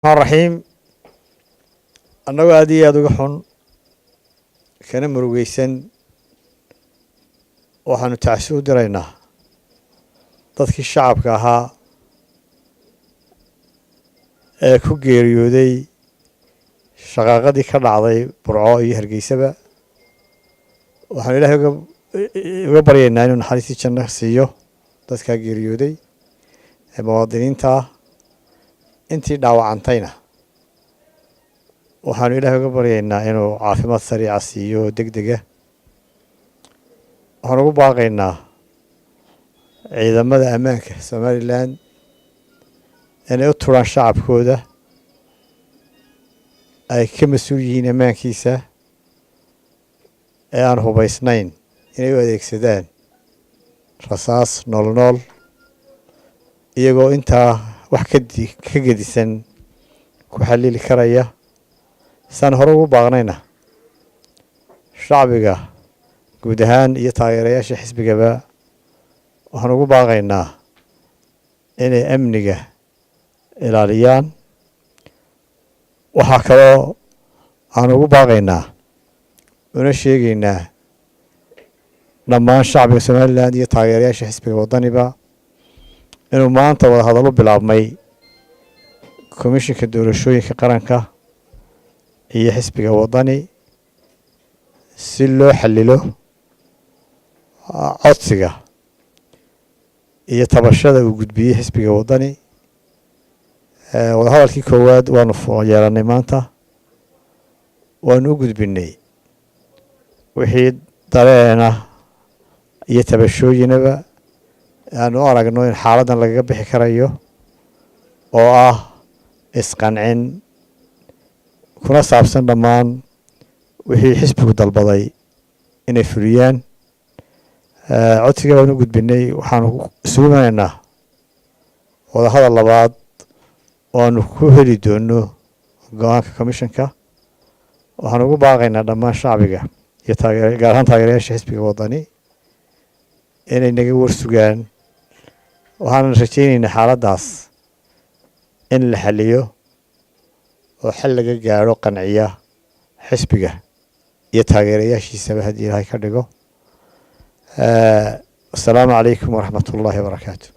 Raxiim, annagoo aad iyo aada uga xun kana murugeysan, waxaanu tacsi u diraynaa dadkii shacabka ahaa ee ku geeriyooday shaqaaqadii ka dhacday Burco iyo Hargeysaba. Waxaanu Ilaahay uga baryaynaa inuu naxariistii janno siiyo dadkaa geeriyooday ee muwaadiniinta ah. Intii dhaawacantayna waxaanu Ilaahay uga baryaynaa inuu caafimaad sariica siiyo deg dega. Waxaan ugu baaqaynaa ciidamada ammaanka Somaliland inay u turaan shacabkooda ay ka mas-uul yihiin ammaankiisa ee aan hubaysnayn inay u adeegsadaan rasaas nool nool, iyagoo intaa wax ka gedisan ku xalili karaya. Saan hore ugu baaqnayna, shacbiga guud ahaan iyo taageerayaasha xisbigaba waxaan ugu baaqaynaa inay amniga ilaaliyaan. Waxaa kaloo aan ugu baaqaynaa una sheegaynaa dhammaan shacbiga Somaliland iyo taageerayaasha xisbiga Waddaniba inuu maanta wada hadallo bilaabmay Komishinka Doorashooyinka Qaranka iyo xisbiga Waddani si loo xalilo codsiga iyo tabashada uu gudbiyey xisbiga Waddani. Wadahadalkii koowaad waanu yeelanay maanta, waanu u gudbinay wixii dareena iyo tabashooyinaba aanu u aragno in xaaladdan lagaga bixi karayo, oo ah isqancin kuna saabsan dhammaan wixii xisbigu dalbaday inay fuliyaan. Codsiga baanu u gudbinay. Waxaanu isugu imanaynaa wadahadal labaad oo aanu ku heli doono go-aanka commissionka. Waxaan ugu baaqaynaa dhammaan shacbiga iyo taageer, gaar ahaan taageerayaasha xisbiga Waddani, inay naga warsugaan. Waxaanan rajaynaynaa xaaladdaas in la xaliyo oo xal laga gaadho qanciya xisbiga iyo taageerayaashiisaba, haddii Ilaahay ka dhigo. Asalaamu calaykum waraxmat ullaahi wabarakaatu.